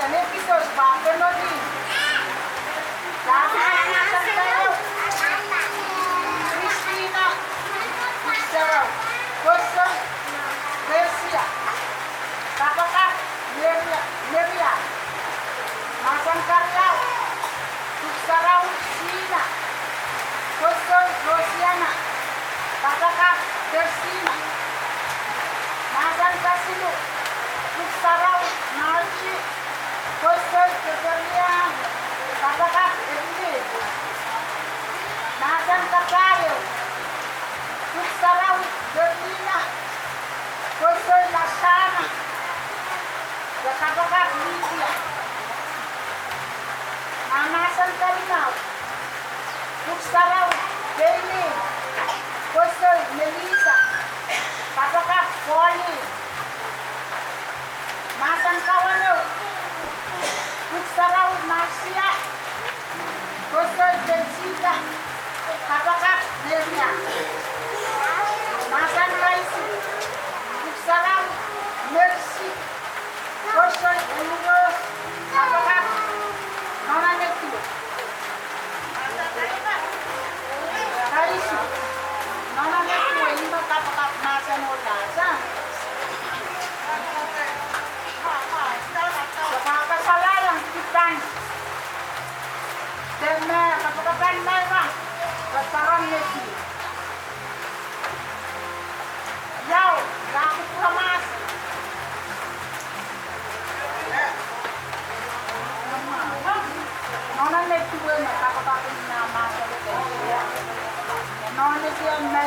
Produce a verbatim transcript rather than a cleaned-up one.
Episode, Papinoni. Dahme mahsankaro? Kristina Sarau, Kosoi Lesia, kapakap Meria, Meria. Mahsankariau, Pwuhk Sarawi Sina, Kosoi Losiana, kapakap Tersina. Mahsankasiluh, Pwuhk Sarawi Marsi, Kosoi Teteria, kapakap Edwin. Mahsankapahieu, Pwuhk Sarawi Berlina, Kosoi Lasana, kapakap Lydia. Mahsankalimau, Pwuhk Sarawi Peiling, Kosoi Melissa, kapakap Pauline. Mahsankawalu, Pwuhk Sarawi Marsia, Kosoi Tensita, kapakap Meria. Mahsankaisiek, Pwuhk Sarawi Mersi, Kosoi Eluros, kapakap nohno me duwe. Kaisiek, nohno me duwe, ihme kapakap mahsen oh lahsa. Kapakap kasalehiong dipan. Dene kapakapan mehkan, kasaran me duwe. Iau, Iakop Thomas. Nohno me duwe me kapakap en mahsen. Nohno me duwe me